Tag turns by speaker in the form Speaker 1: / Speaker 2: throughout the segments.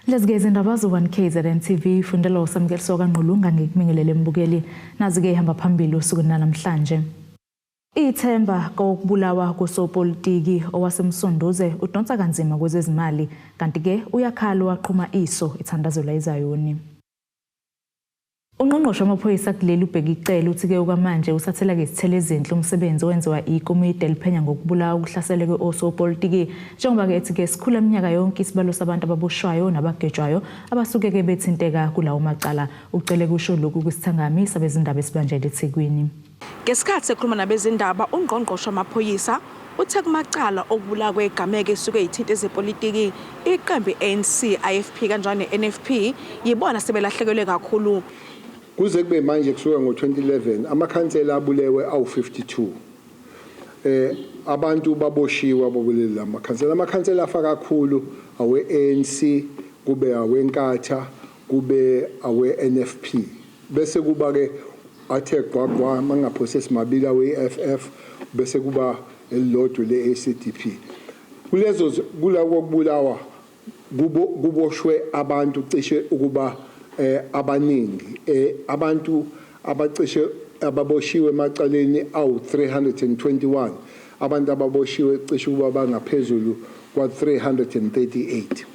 Speaker 1: Lezi-ke izindaba zo-1 KZN TV fundelwa uSamukeliso kaNgqulunga ngikubingelele mbukeli. Nazi-ke ihamba phambili osukwini namhlanje. Ithemba kokubulawa kosopolitiki owaseMsunduze udonsa kanzima kwezezimali kanti-ke uyakhala waqhuma iso ithandazelwa iZayoni. Ungqongqoshe wamaphoyisa kuleli uBheki Cele uthi-ke okwamanje usathela-ke izithelo ezinhle umsebenzi owenziwa ikomidi eliphenya ngokubulawa okuhlaseleke osopolitiki njengoba-ke ethi-ke sikhula minyaka yonke isibalo sabantu ababoshwayo nabagejwayo abasuke-ke bethinteka kulawo macala. Ucele kusho lokhu kwisithangami sabezindaba esibanjelwe eThekwini.
Speaker 2: Ngesikhathi ekhuluma nabezindaba ungqongqoshe wamaphoyisa uthe kumacala okubulawa kwegameko esuke ithinta ezepolitiki iqembu i-ANC, IFP kanjalo ne-NFP yibona sebelahlekelwe kakhulu.
Speaker 3: Kuze kube manje kusuka ngo-2011 amakhansela abulewe awu-52. Abantu baboshiwe ababuleli lamakhansela. Amakhansela afa kakhulu awe-ANC, kube aweNkatha, kube awe-NFP. Bese kuba ke athe gwagwa mangaphosesi mabili awe-EFF bese kuba elilodwa le-ACDP. Kulezo kulako kubulawa kuboshwe abantu cishe ukuba abaningi, abantu abacishe ababoshiwe emacaleni awu-321, abantu ababoshiwe cishe ukuba bangaphezulu kwa-338.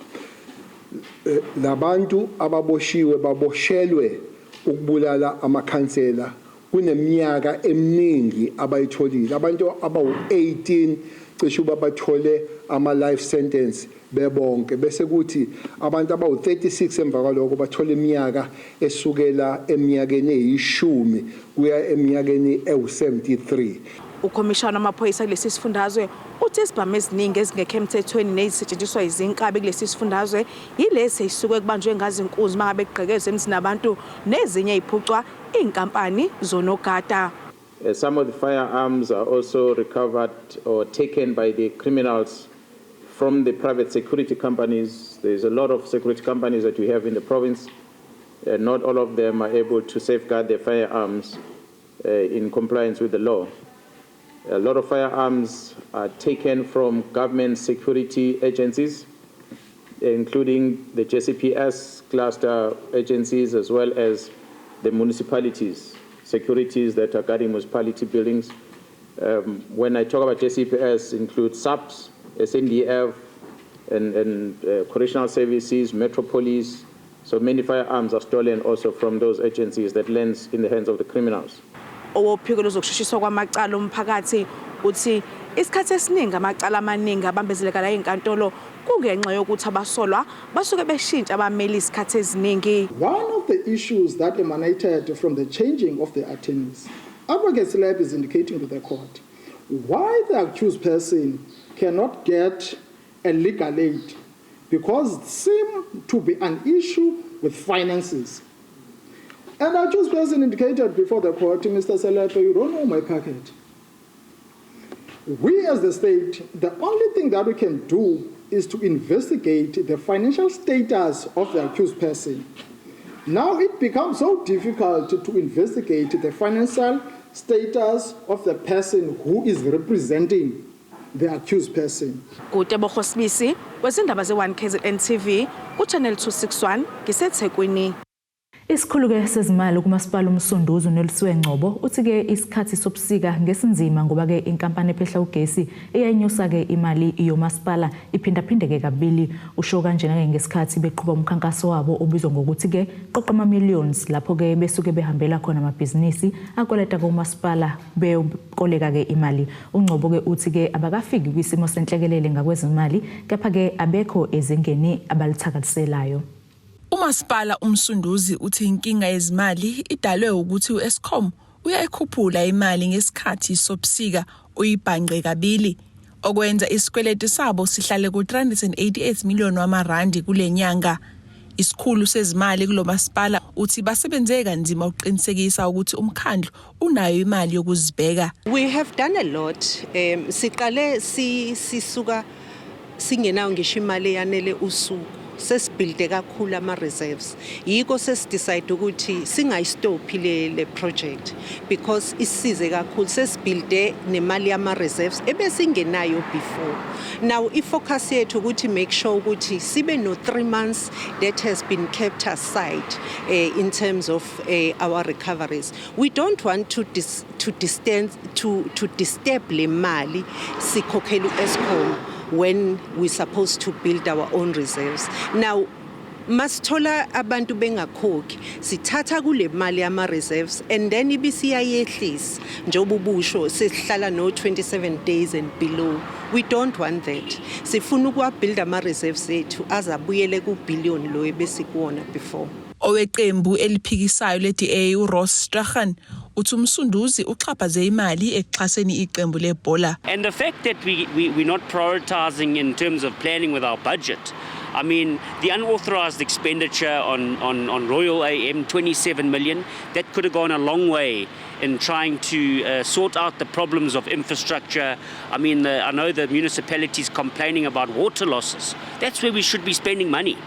Speaker 3: Labantu ababoshiwe baboshelwe ukubulala amakhansela kuneminyaka eminingi abayitholile. Abantu abawu-18 cishe uba bathole ama-life sentence bebonke, bese kuthi abantu abawu-36 emva kwalokho bathola iminyaka esukela eminyakeni eyishumi kuya eminyakeni ewu-73.
Speaker 2: Ukhomishana wamaphoyisa kulesi sifundazwe uthi izibhamu eziningi ezingekho emthethweni nezisetshenziswa izinkabi kulesi sifundazwe yilezi ey'suke kubanjwe ngazo inkunzi uma ngabe kugqekezwa emzini abantu nezinye ey'phucwa iy'nkampani zonogada.
Speaker 4: Some of the firearms are also recovered or taken by the criminals from the private security companies. There's a lot of security companies that we have in the province. Not all of them are able to safeguard their firearms in compliance with the law. A lot of firearms are taken from government security agencies, including the JCPS cluster agencies, as well as the municipalities, securities that are guarding municipality buildings. When I talk about JCPS, include SAPS, SANDF, and correctional services, Metro Police. So many firearms are stolen also from those agencies that lands in the hands of the criminals.
Speaker 2: Owophiko lwezokushushiswa kwamacala omphakathi uthi isikhathi esiningi amacala amaningi abambezeleka la ey'nkantolo kungenxa yokuthi abasolwa basuke beshintsha abameli isikhathi eziningi.
Speaker 5: One of the issues that emanated from the changing of the attorneys, Advocate Selepe is indicating to the court why the accused person cannot get a legal aid, because it seemed to be an issue with finances. And the accused person indicated before the court, "Mr. Selepe, you don't know my pocket. We as the state, the only thing that we can do is to investigate the financial status of the accused person. Now it becomes so difficult to investigate the financial status of the person who is representing the accused person."
Speaker 2: KuTebogo Sibisi wezindaba ze-1 KZN TV ku-Channel 261 ngiseThekwini.
Speaker 1: Isikhulu-ke sezimali kumasipala uMsunduzi uNelisiwe Ngcobo uthi-ke isikhathi sobusika ngesinzima ngoba-ke inkampani ephehla ugesi iyayinyusa-ke imali yomasipala iphindaphindeke kabili. Usho kanjena-ke ngesikhathi beqhuba umkhankaso wabo obizwa ngokuthi-ke qoqa ama-millions, lapho-ke besuke behambela khona amabhizinisi akweleta kumasipala beyokoleka-ke imali. UNgcobo-ke uthi-ke abakafiki kwisimo senhlekelele ngakwezimali, kepha-ke abekho ezingeni abalithakaliselayo.
Speaker 6: Umasipala uMsunduzi uthi inkinga yezimali idalwe ukuthi u-Eskom uyayikhuphula imali ngesikhathi sobusika uyibhanqe kabili, okwenza isikweletu sabo sihlale ku-388 million wamarandi kule nyanga. Isikhulu sezimali kulo masipala uthi basebenze kanzima ukuqinisekisa ukuthi umkhandlu unayo imali yokuzibheka.
Speaker 7: We have done a lot. Siqale sisuka singenayo ngisho imali eyanele usuku. Sesibuilde kakhulu ama-reserves, yiko sesidecide ukuthi singayistophi le project because isisize kakhulu. Sesibuilde nemali yama-reserves ebesingenayo before. Now ifocus yethu ukuthi make sure ukuthi sibe no 3 months that has been kept aside in terms of our recoveries. We don't want to distance to disturb le mali sikhokhela u-Eskom when we supposed to build our own reserves. Now masithola abantu bengakhokhi, sithatha kule mali yama reserves and then ibisiyayehlisa njengoba ubusho, sesihlala no 27 days and below. We don't want that. Sifuna ukuwabuild ama reserves ethu azabuyele ku billion lo ebesikuwona before.
Speaker 6: Oweqembu eliphikisayo le-DA uRoss Strachan uthi uMsunduzi uxhaphaze imali ekuxhaseni iqembu lebhola.
Speaker 8: And the fact that we're not prioritizing in terms of planning with our budget, I mean, the unauthorized expenditure on Royal AM, 27 million, that could have gone a long way in trying to sort out the problems of infrastructure. I mean, I know the municipalities complaining about water losses. That's where we should be spending money.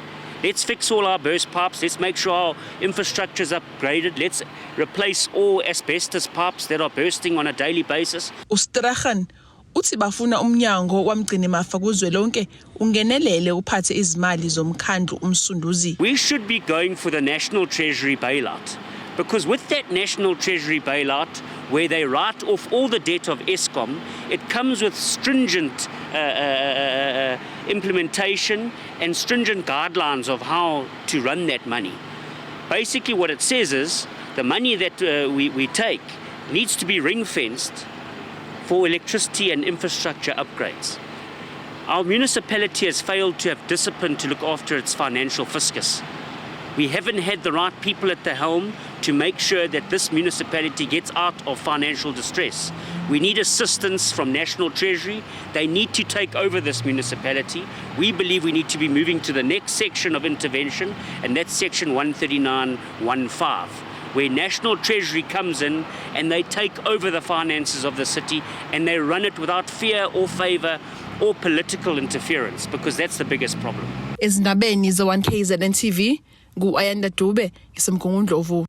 Speaker 8: Let's fix all our burst pipes. Let's make sure our infrastructure is upgraded. Let's replace all asbestos pipes that are bursting on a daily basis.
Speaker 6: UStrachan uthi bafuna umnyango wamgcinimafa kuzwelonke ungenelele uphathe izimali zomkhandlu uMsunduzi.
Speaker 8: We should be going for the National Treasury bailout. Because with that National Treasury bailout, where they write off all the debt of Eskom, it comes with stringent implementation and stringent guidelines of how to run that money. Basically, what it says is the money that we take needs to be ring fenced for electricity and infrastructure upgrades. Our municipality has failed to have discipline to look after its financial fiscus. We haven't had the right people at the helm to make sure that this municipality gets out of financial distress. We need assistance from National Treasury. They need to take over this municipality. We believe we need to be moving to the next section of intervention, and that's section 139.15, where National Treasury comes in and they take over the finances of the city and they run it without fear or favor or political interference, because that's the biggest problem.
Speaker 6: Ezindabeni ze-1 KZN TV, ngu-Ayanda Dube isemgungundlovu.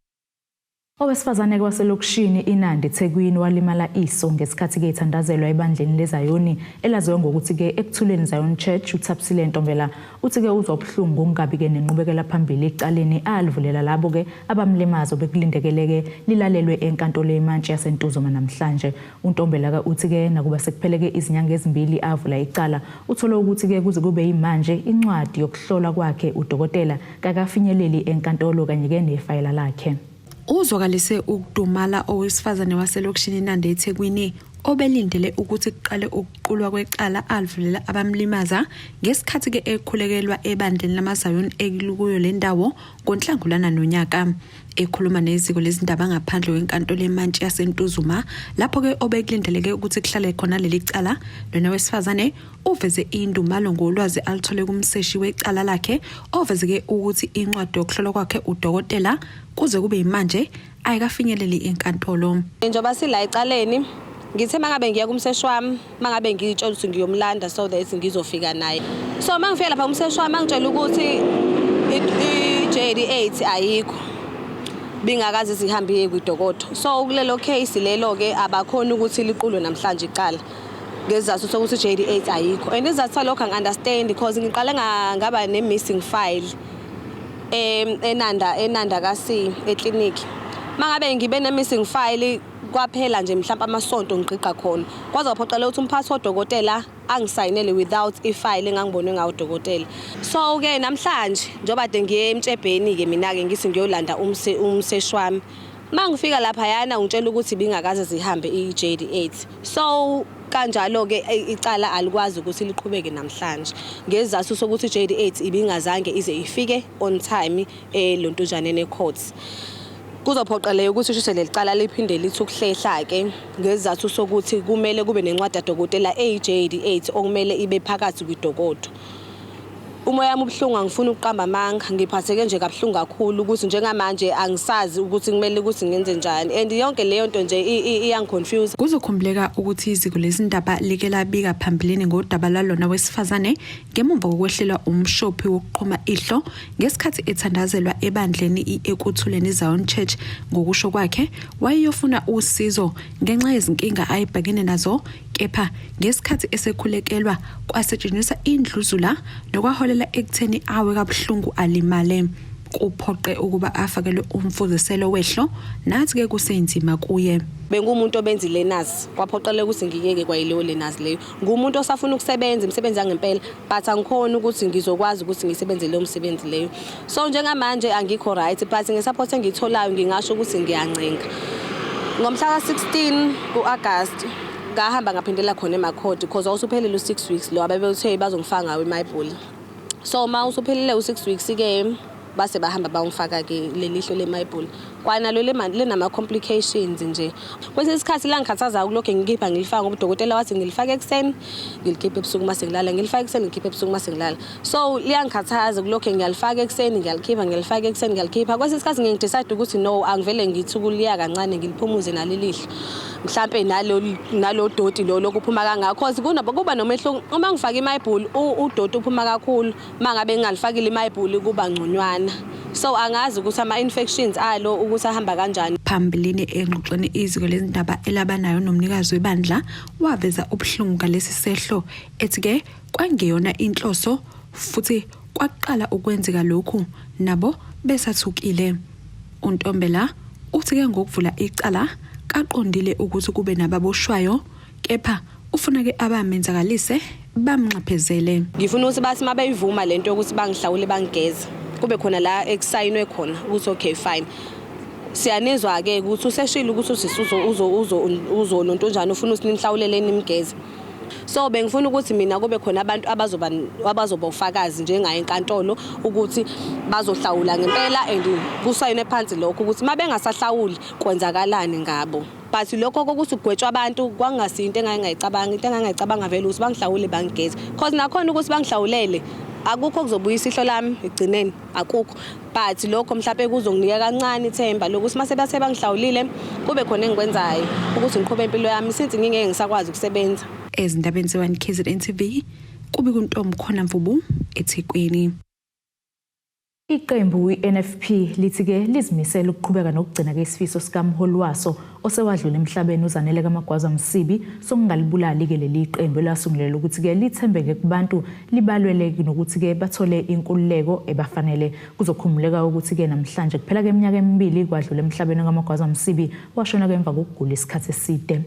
Speaker 1: Owesifazane waselokishini iNandi eThekwini walimala iso ngesikhathi-ke ethandazelwa ebandleni leZayoni elaziwa ngokuthi-ke Ekuthuleni Zion Church. UThapsile Ntombela uthi-ke uzwa ubuhlungu ngokungabi-ke nenqubekela phambili ecaleni alivulela labo-ke abamlimaza bekulindekeleke lilalelwe enkantolo yemantshi yaseNtuzuma namhlanje. UNtombela-ke uthi-ke nakuba sekupheleke izinyanga ezimbili avula icala, uthole ukuthi-ke kuze kube yimanje incwadi yokuhlolwa kwakhe udokotela kakafinyeleli enkantolo kanye-ke nefayela lakhe.
Speaker 9: Uzwakalise ukudumala owesifazane waselokishini iNanda eThekwini obelindele ukuthi kuqale ukuqulwa kwecala alivulela abamlimaza ngesikhathi-ke ekhulekelwa ebandleni lamaZayoni ekuyo le ndawo ngoNhlangulana nonyaka. Ekhuluma neziko lezindaba ngaphandle kwenkantolo emantshi yaseNtuzuma lapho-ke obekulindeleke ukuthi kuhlale khona leli cala, lona wesifazane uveze indumalo ngolwazi aluthole kumseshi wecala lakhe oveze-ke ukuthi incwadi yokuhlolwa kwakhe udokotela kuze kube yimanje ayikafinyeleli enkantolo.
Speaker 10: Njengoba sila ecaleni, ngithe mangabe ngiya kumseshi wami, mangabe ngitshela ukuthi ngiyomlanda so that ngizofika naye, so mangifika lapha umseshi wami angitshela ukuthi i-JD8 ayikho, bingakaze zihambe iye kwidokodo. So kulelo case lelo-ke abakhoni ukuthi liqulwe namhlanje icala ngesizathu sokuthi i-JD8 ayikho, and isizathu salokho angi-understand because ngiqale ngaba ne-missing file eNanda ka-C ekliniki. Mangabe ngibe ne-missing file, kwaphela nje mhlawumbe amasonto ngigqigqa khona, kwaze kwaphoqela ukuthi umphathi wodokotela angisayinele without ifayile engangibonwe ngawo udokotela. So-ke namhlanje njengoba kade ngiye emtshebheni-ke mina-ke ngithi ngiyolanda umseshi wami, uma ngifika laphayana ungitshela ukuthi bingakaze zihambe i-JD8. So kanjalo-ke icala alikwazi ukuthi liqhubeke namhlanje ngesizathu sokuthi i-JD8 ibingazange ize ifike on time elontujaneni ecourt. Kuzophoqeleka ukuthi shuse leli cala liphinde lithi ukuhlehla-ke ngesizathu sokuthi kumele kube nencwadi yadokotela eyi-JD8 okumele ibe phakathi kwidokodo. Umoya wami ubuhlungu, angifuni ukuqamba amanga, ngiphatheke nje kabuhlungu kakhulu ukuthi njengamanje angisazi ukuthi kumele ukuthi ngenze njani and yonke leyo nto nje iyangiconfuse.
Speaker 9: Kuzokhumbuleka ukuthi iziko lezindaba like labika phambilini ngodaba lwalona wesifazane ngemumva kokwehlelwa umshophi wokuqhuma ihlo ngesikhathi ethandazelwa ebandleni i-Ekuthuleni Zion Church. Ngokusho kwakhe wayeyofuna usizo ngenxa yezinkinga ayebhekene nazo, kepha ngesikhathi esekhulekelwa kwasetshenziswa indluzula nokwaholela ekutheni awe kabuhlungu alimale. Kuphoqe ukuba afakelwe umfuziselo wehlo, nathi-ke kusenzima kuye.
Speaker 10: Bengumuntu obenza i-learners, kwaphoqeleka ukuthi ngiyeke kwayileyo learners leyo. Ngumuntu osafuna ukusebenza imisebenzi yangempela, but angikhoni ukuthi ngizokwazi ukuthi ngisebenze leyo msebenzi leyo. So njengamanje angikho right, but ngesupport engiyitholayo ngingasho ukuthi ngiyancenga. Ngomhla ka-16 ku-August ngahamba ngaphindela khona emakhodi because wawusuphelile u-6 weeks lo abebethe bazongifaka ngawo imayibhuli. So uma usuphelile u-6 weeks-ke base bahamba bangifaka-ke lelihlo lemayibhuli, kwanalo linama-complications nje. Kwesinye isikhathi la ngikhathazayo kulokhu ngikhipha ngilifaka, ngoba udokotela wathi ngilifake ekuseni ngilikhiphe ebusuku uma sengilala, ngilifake ekuseni ngikhiphe ebusuku uma sengilala. So liyangikhathaza kulokhu ngiyalifaka ekuseni ngiyalikhipha, ngiyalifaka ekuseni ngiyalikhipha. Kwesinye isikhathi ngiye ngidecide ukuthi no, angivele ngithi ukuliya kancane ngiliphumuze naleli lihlo, mhlampe nalo nalo doti lo lokuphuma kangaka, cause kuba nomehluko uma ngifaka imayibhuli, udoti uphuma kakhulu. Uma ngabe ngingalifakile imayibhuli kuba ngconywana. So angazi ukuthi ama-infections alo ukuthi ahamba kanjani.
Speaker 9: Phambilini engxoxweni iziko lezindaba elaba nayo nomnikazi webandla, waveza ubuhlungu ngalesi sehlo, ethi-ke kwangeyona inhloso futhi kwaqala ukwenzeka lokhu nabo besathukile. UNtombela uthi-ke ngokuvula icala kaqondile ukuthi kube nababoshwayo, kepha ufuna-ke abamenzakalise bamnxephezele.
Speaker 10: Ngifuna ukuthi bathi uma beyivuma lento yokuthi bangihlawule bangigeze, kube khona la ekusayinwe khona ukuthi okay fine, siyanizwa-ke ukuthi useshilo ukuthi usisi uzolontonjani, ufuna ukuthi nimhlawulele nimgeze. So bengifuna ukuthi mina kube khona abantu abazoba ufakazi njengaye enkantolo ukuthi bazohlawula ngempela and kusayinwe phansi lokho ukuthi uma bengasahlawuli kwenzakalani ngabo. But lokho kokuthi kugwetshwa abantu kwangasiyo into engangingayicabanga. Into engangingayicabanga vele ukuthi bangihlawule bangigeze, cause nakhona ukuthi bangihlawulele akukho kuzobuyisa ihlo lami ekugcineni, akukho. But lokho mhlawumbe kuzonginika kancane ithemba lokuthi uma sebathe bangihlawulile kube khona engikwenzayo ukuthi ngiqhube impilo yami, since ngingeke ngisakwazi ukusebenza.
Speaker 9: Ezindabeni ze-1 KZN TV, kubi kuNtombi khona Mvubu, eThekwini.
Speaker 1: Iqembu i-NFP lithi-ke lizimisele ukuqhubeka nokugcina-ke isifiso sikamholi waso osewadlula emhlabeni uZanele kaMagwaza Msibi sokungalibulali-ke leli qembu elasungulelwa ukuthi-ke lithembeke kubantu, libalwele nokuthi-ke bathole inkululeko ebafanele. Kuzokhumbuleka ukuthi-ke namhlanje kuphela keminyaka emibili kwadlula emhlabeni kaMagwaza Msibi, washona emva kokugula isikhathi eside.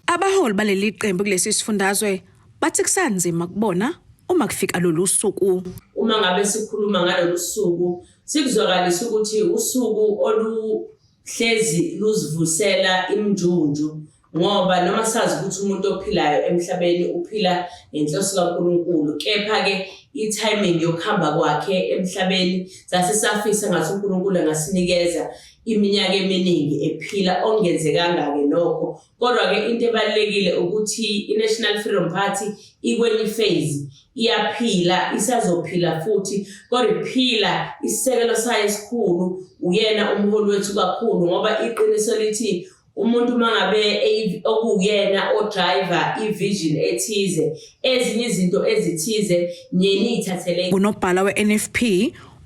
Speaker 2: Abaholi baleli qembu kulesi sifundazwe bathi kusanzima kubona uma kufika lolu suku.
Speaker 11: Uma ngabe sikhuluma ngalolu suku, sikuzwakalisa ukuthi usuku oluhlezi luzivusela imjunju, ngoba noma sazi ukuthi umuntu ophilayo emhlabeni uphila ngenhloso kaNkulunkulu, kepha-ke i-timing yokuhamba kwakhe emhlabeni sase safisa ngathi uNkulunkulu angasinikeza iminyaka eminingi ephila, okungenzekanga-ke nokho. Kodwa-ke into ebalulekile ukuthi i-National Freedom Party ikwenye phase, iyaphila, isazophila futhi, kodwa iphila isisekelo sayo esikhulu uyena umholi wethu kakhulu, ngoba iqiniso lithi umuntu uma ngabe okuwuyena odriver i-vision ethize, ezinye izinto ezithize nyeni ithathele.
Speaker 2: Unobhala we-NFP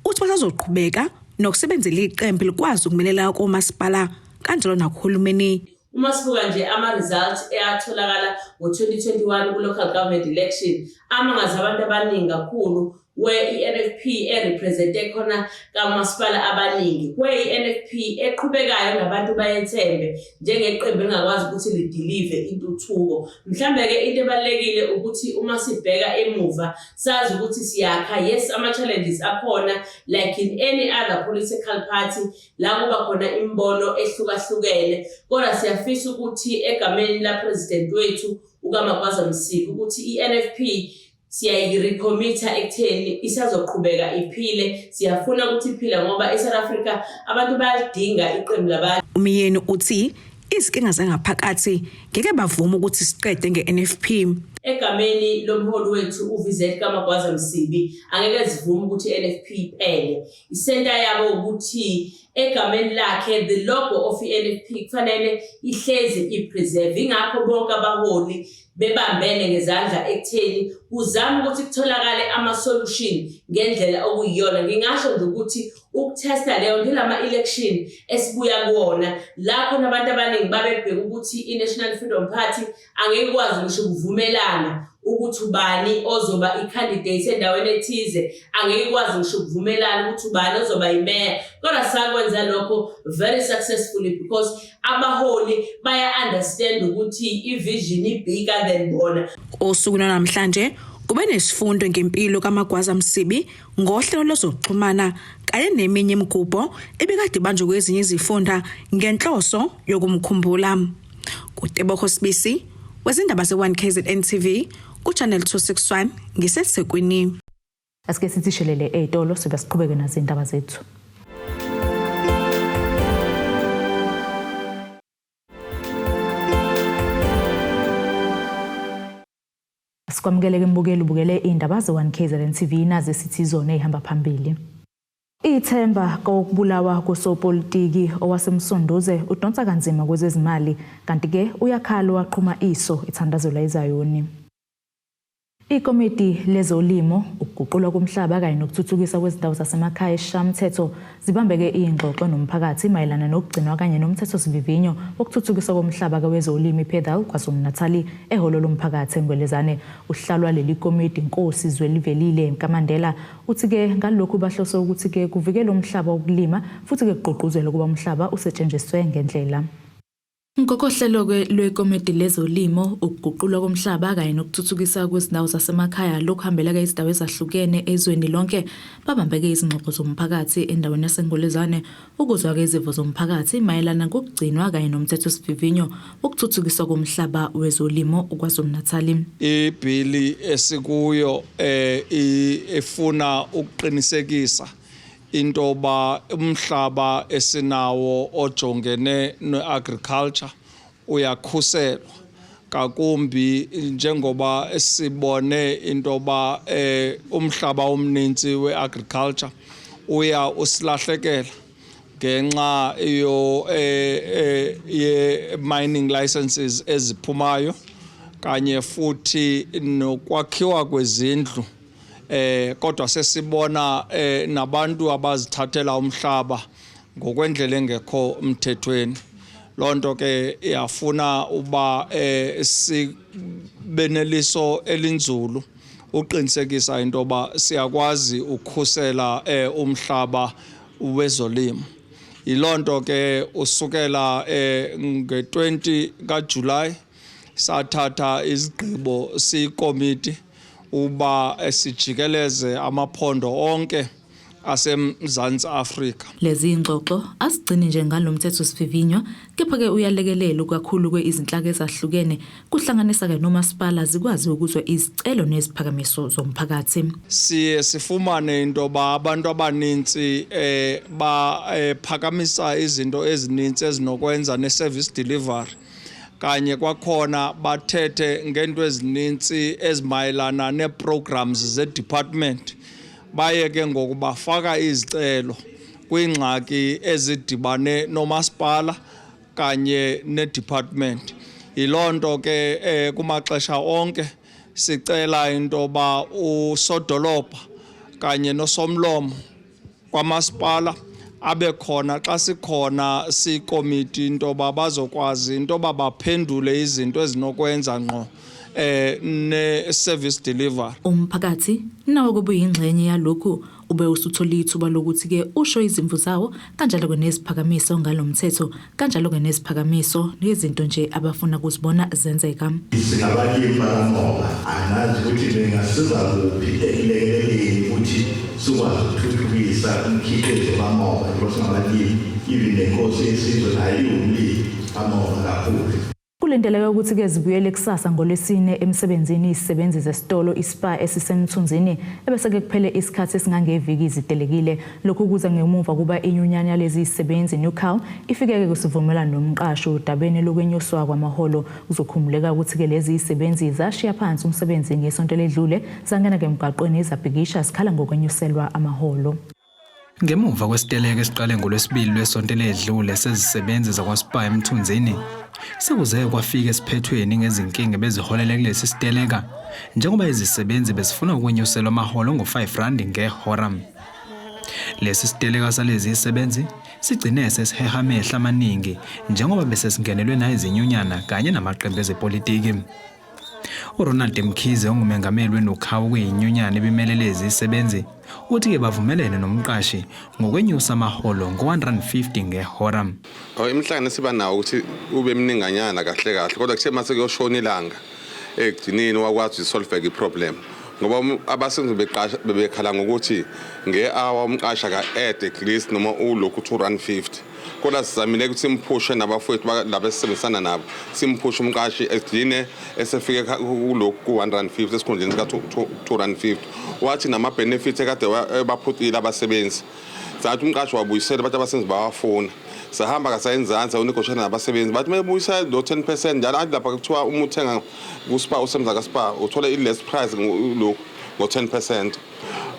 Speaker 2: uthi basazoqhubeka nokusebenzela iqembu likwazi ukumelela komasipala kanjalo nakuhulumeni.
Speaker 11: Uma sibuka nje ama-results eyatholakala ngo-2021 ku-local government election, amangazi abantu abaningi kakhulu where i-NFP erepresente khona kamasipala abaningi, where i-NFP eqhubekayo nabantu bayethembe njengeqembu elingakwazi ukuthi lidelive intuthuko. Mhlambe-ke into ebalulekile ukuthi uma sibheka emuva sazi ukuthi siyakha. Yes, ama-challenges akhona like in any other political party la kuba khona imibono ehlukahlukene, kodwa siyafisa ukuthi egameni la-president wethu ukaMagwaza Msibi ukuthi i-NFP siyayirecommitha ekutheni isazoqhubeka iphile. Siyafuna ukuthi iphile ngoba e-South Africa abantu bayalidinga iqembu labantu.
Speaker 2: Umyeni uthi izinkinga zangaphakathi ngeke bavume ukuthi siqede nge-NFP.
Speaker 11: Egameni lomholi wethu uVZ kaMagwaza Msibi angeke sivume ukuthi i-NFP iphele. Isenta yabo ukuthi egameni lakhe the logo of i-NFP kufanele ihlezi i-preserve. Ingakho bonke abaholi bebambene ngezandla ekutheni kuzame ukuthi kutholakale ama-solution ngendlela okuyiyona. Ngingasho nje ukuthi ukuthesta leyo nto ilama-election esibuya kuwona la khona abantu abaningi babebheka ukuthi i-National Freedom Party angeke ikwazi ngisho ukuvumelana ukuthi ubani ozoba i-candidate endaweni ethize, angeke ikwazi ngisho ukuvumelana ukuthi ubani ozoba yimeya, kodwa sakwenza lokho very successfully because abaholi baya-understand ukuthi i-vision i-bigger than bona.
Speaker 2: Osukwini lwanamhlanje kube nesifundo ngempilo kaMagwaza Msibi ngohlelo lwezokuxhumana kanye neminye imigubho ebikade ibanjwe kwezinye izifunda ngenhloso yokumkhumbula. KuTebogo Sibisi wezindaba ze-1 KZN TV ku-Channel 261 ngiseThekwini.
Speaker 1: Asike sithi shelele ey'tolo sibe siqhubeke nazo iy'ndaba zethu. Sikwamukele ke mbukeli ubukele iy'ndaba ze-1 KZN TV nazi sithi izona ey'hamba phambili. Ithemba kokubulawa kosopolitiki owaseMsunduze udonsa kanzima kwezezimali kanti-ke uyakhala waqhuma iso ethandazelwa iZayoni. Ikomiti lezolimo, ukuguqulwa komhlaba kanye nokuthuthukiswa kwezindawo zasemakhaya eSishayamthetho zibambeke iy'ngxoxo nomphakathi mayelana nokugcinwa kanye nomthethosivivinyo wokuthuthukiswa komhlaba wezolimo iPedal KwaZulu-Natali ehholo lomphakathi eNgwelezane. Uhlalwa leli komiti Nkosi Zwelivelile kaMandela uthi-ke ngalokhu bahlose ukuthi-ke kuvikelwe umhlaba wokulima futhi-ke kugqugquzelwe ukuba umhlaba usetshenziswe ngendlela. Ngokohlelo-ke lwekomiti lezolimo, ukuguqulwa komhlaba kanye nokuthuthukisa kwezindawo zasemakhaya lokuhambela-ke izindawo ezahlukene ezweni lonke, babambeke izingxoxo zomphakathi endaweni yaseNgwelezane ukuzwa-ke izimvo zomphakathi mayelana ngokugcinwa kanye nomthethosivivinyo wokuthuthukiswa komhlaba wezolimo KwaZulu-Natali.
Speaker 12: Ibhili esikuyo ifuna ukuqinisekisa intoba umhlaba esinawo ojongene ne-agriculture uyakhuselwa kakumbi njengoba sibone intoba umhlaba omninzi we-agriculture uya usilahlekela ngenxa yo ye-mining licenses eziphumayo kanye futhi nokwakhiwa kwezindlu kodwa sesibona nabantu abazithathela umhlaba ngokwendlela engekho mthethweni. Lonto ke iyafuna uba sibeneliso elinzulu uqinisekisa into yoba siyakwazi ukukhusela umhlaba wezolimo. Yilonto ke usukela nge-20 kaJuly sathatha izigqibo siyikomiti uba sijikeleze amaphondo onke aseMzantsi Afrika.
Speaker 1: Lezi ingxoxo asigcini nje ngalo mthethosivivinywa kepha-ke uyalekelela kakhulu kwe izinhlaka ezahlukene kuhlanganisa-ke nomasipala zikwazi ukuzwa izicelo neziphakamiso zomphakathi.
Speaker 12: Siye sifumane into yoba abantu abanintsi baphakamisa izinto ezininzi ezinokwenza ne-service delivery kanye kwakhona bathethe ngento ezininzi ezimayelana nee-programs ze-department, baye ke ngoku bafaka izicelo kwiingxaki ezidibane nomasipala kanye ne-department. Yiloo nto ke kumaxesha onke sicela into yoba usodolopha kanye nosomlomo kwamasipala abe khona xa sikhona sikomiti into yoba bazokwazi into yoba baphendule izinto ezinokwenza ngqo ne-service delivery.
Speaker 1: Umphakathi nawo kube yingxenye yalokhu ube usuthola ithuba lokuthi-ke usho izimvu zawo kanjalo-ke neziphakamiso ngalo mthetho kanjalo-ke neziphakamiso nezinto nje abafuna ukuzibona zenzeka.
Speaker 13: Singabalimi bakamoba, angazi ukuthi ningasiza kuphi ekulekeleleni ukuthi sikwazi ukuthuthukisa umkhiqizo kamoba njengoba singabalimi, even nenkosi yesizwe nayo iwumlimi kamoba kakhulu.
Speaker 1: Kule Kulindeleke ukuthi-ke zibuyele kusasa ngoLwesine emsebenzini izisebenzi zesitolo iSpar esiseMthunzini ebeseke kuphele isikhathi esingangeviki zitelekile. Lokhu kuza ngemuva kuba inyunyana yalezi zisebenzi NUCAL ifikeke kwisivumelwano nomqashi odabeni lokwenyuswa kwamaholo. Kuzokhumbuleka ukuthi-ke lezi zisebenzi zashiya phansi umsebenzi ngesonto eledlule zangena-ke emgwaqweni zabhikisha zikhala ngokwenyuselwa amaholo.
Speaker 14: Ngemuva kwesiteleka esiqale ngoLwesibili lwesonto eledlule sezisebenzi zakwaSpar eMthunzini, sekuze kwafika esiphethweni ngezinkinga ebeziholele kulesi siteleka njengoba izisebenzi bezifuna ukwenyuselwa amaholo ngo-5 rand ngehora. Lesi siteleka salezi zisebenzi sigcine sesiheha amehlo amaningi njengoba bese singenelwe nayizinyunyana kanye namaqembu ezepolitiki. URonald Mkhize ongumengameli weNukhawu okuyinyunyana ebimelele izisebenzi uthi-ke bavumelene nomqashi ngokwenyusa amaholo ngo-150 ngehora.
Speaker 15: Oh, imihlangano esiba nawo ukuthi ube mininganyana kahle kahle kodwa kuthe mase kuyoshona ilanga ekugcineni wakwazi uyisolveka i-problem ngoba abasebenzi beqasha bebekhala ngokuthi nge-hour umqashi aka-add at least noma ulokhu 2 rand 50 kodwa sizamile ukuthi simphushe nabafowethu laba esisebenzisana nabo, simphushe umqashi egcine esefike kulokhu ku-1 rand 50 esikhundleni sika-2 rand 50. Wathi nama-benefits ekade ebaphucile abasebenzi, sathi umqashi wabuyisela, bathi abasebenzi bawafuna. Sahamba kasayenzansi sayonegotiate nabasebenzi, bathi mebuyisa lo 10% njalo athi lapha kuthiwa uma uthenga kuSpar, usebenza kaSpar, uthole i-less price lokhu ngo-10%.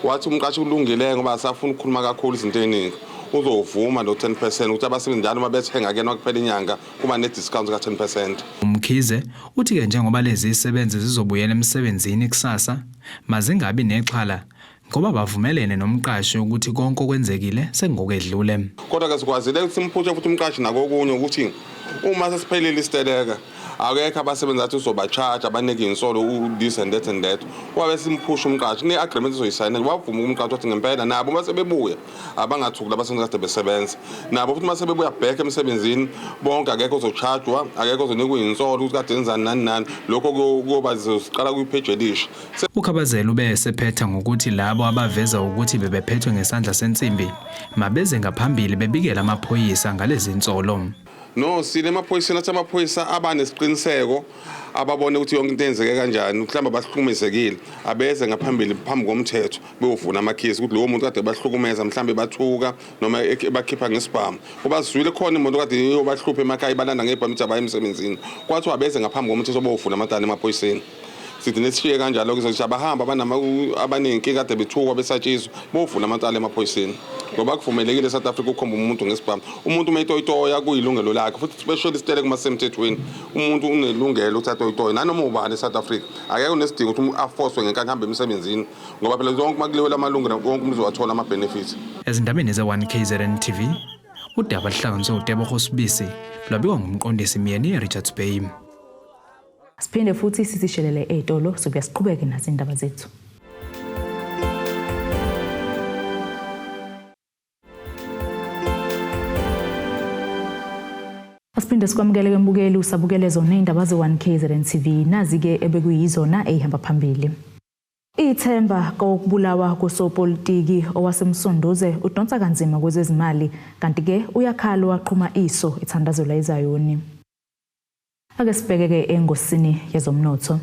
Speaker 15: Wathi umqashi kulungile ngoba asafuna ukukhuluma kakhulu izinto ey'ningi, uzovuma lo 10% ukuthi abasebenzi njalo uma bethenga kuyena kuphela inyanga kuba ne-discount ka-10%.
Speaker 14: UMkhize uthi-ke njengoba lezi zisebenzi zizobuyela emsebenzini kusasa, mazingabi nexhala ngoba bavumelene nomqashi ukuthi konke okwenzekile sengokwedlule.
Speaker 15: Kodwa-ke sikwazile ukuthi simphushe futhi umqashi nakokunye ukuthi uma sesiphelile isiteleka akekho abasebenzi athi uzoba-charge abanike iy'nsolo this and that and that. Wabe simphusha umqashi kune-agreement ezoyisayina, wavuma umqashi wathi ngempela nabo uma sebebuya abangathuki labasebenzi kade besebenza nabo futhi uma sebebuya back emsebenzini bonke, akekho ozo-charge-wa, akekho ozonikwa iy'nsolo ukuthi kade enzani nani nani. Lokho kuyoba siqala kwipheji elisha.
Speaker 14: Ukhabazela ube esephetha ngokuthi labo abaveza ukuthi bebephethwe ngesandla sensimbi mabeze ngaphambili bebikele amaphoyisa ngalezi nsolo.
Speaker 15: No, sile emaphoyiseni, athi amaphoyisa abanesiqiniseko ababone ukuthi yonke into eyenzeke kanjani, mhlawumbe abahlukumezekile abeze ngaphambili phambi komthetho beyovula amakhesi ukuthi lowo muntu kade bahlukumeza, mhlawumbe bathuka noma bakhipha ngesibhamu, ngoba sizwile khona imoto kade iyobahlupha emakhaya ibalanda ngebhamu ithi abaye emsebenzini, kwathiwa abeze ngaphambi komthetho beyovula amatani emaphoyiseni. Sithi nesishiye kanjalo ke abahamba abaney'nkinga kade bethukwa besatshiswa bovula amacala emaphoyiseni, ngoba kuvumelekile e-South Africa ukukhomba umuntu ngesibhamu. Umuntu uma etoyitoya kuyilungelo lakhe, futhi especially isiteleka uma sisemthethweni, umuntu unelungelo ukuthi atoyitoye nanoma ubani e-South Africa. Akekho nesidingo ukuthi afoswe ngenkani hambe emsebenzini, ngoba phela zonke uma kuliwela amalungelo wonke umuntu uzowathola ama-benefits.
Speaker 14: Ezindabeni ze-1 KZN TV, udaba luhlanganiswe uTebogo Sibisi, lwabiwa ngumqondisi Myeni Richards Bay.
Speaker 1: Siphinde futhi sisishelele ey'tolo, sobuya siqhubeke nazo iy'ndaba zethu. Asiphinde sikwamukele kembukeli usabukele zona iy'ndaba ze-1 KZN TV, nazi-ke ebekuyizona ey'hamba phambili. Ithemba kokubulawa kosopolitiki owaseMsunduze udonsa kanzima kwezezimali, kanti-ke uyakhala waqhuma iso ethandazelwa iZayoni. Ake sibheke-ke engosini yezomnotho.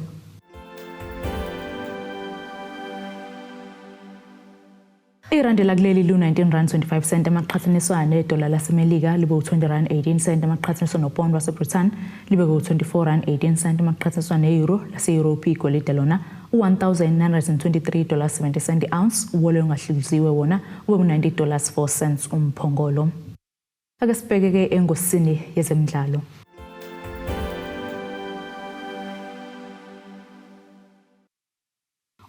Speaker 1: Irandi lakuleli lu-19 rand 25 cent amaqhathaniswa nedola laseMelika, libe u-20 rand 18 cent amaqhathaniswa nopound waseBritain, libe ku-24 rand 18 cent amaqhathaniswa ne-euro lase-Europe. Igolide lona u-1923 dollars 70 cent i-ounce, uwole ongahluziwe wona ube ku-90 dollars 4 cents umphongolo. Ake sibheke-ke engosini yezemidlalo.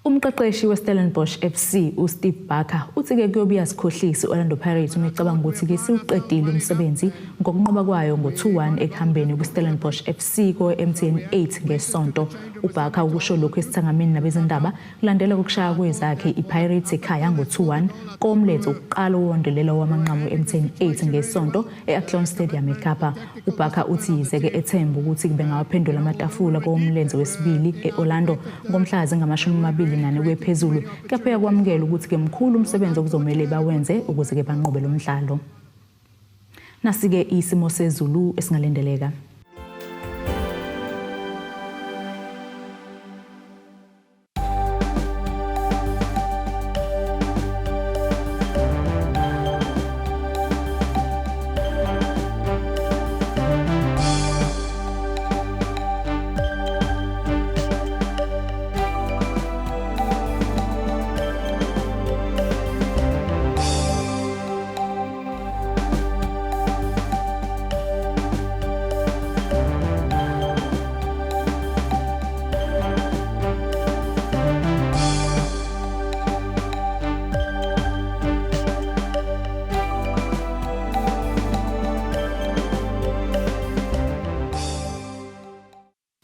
Speaker 1: Umqeqeshi weStellenbosch FC uSteve Barker uthi-ke kuyobe uyasikhohlisa i-Orlando Pirates uma icabanga ukuthi-ke siwuqedile umsebenzi ngokunqoba kwayo ngo-2-1 ekuhambeni kwi-Stellenbosch FC ko-MTN 8 ngesonto. UBarker ukusho lokhu esithangamini nabezindaba kulandela ukushaya kwezakhe i-Pirates ekhaya ngo-2-1 komlenze wokuqala owandulela wamanqamu we-MTN 8 ngesonto e-Athlone Stadium eKapa. UBarker uthi yize-ke ethemba ukuthi bengawaphendula amatafula komlenze wesibili e-Orlando ngomhla zingama-24 kwephezulu, kepha uyakwamukela ukuthi-ke mkhulu umsebenzi okuzomele bawenze ukuze-ke banqobe lo mdlalo. Nasi-ke isimo sezulu esingalindeleka.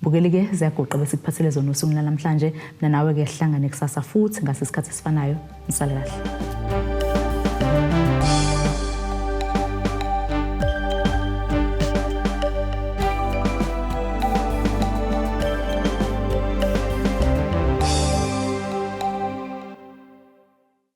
Speaker 1: Bukeli-ke ziyagoqa bese kuphathele zona usuku namhlanje. Mina nawe-ke sihlangane kusasa futhi ngase sikhathi esifanayo. Nisale kahle.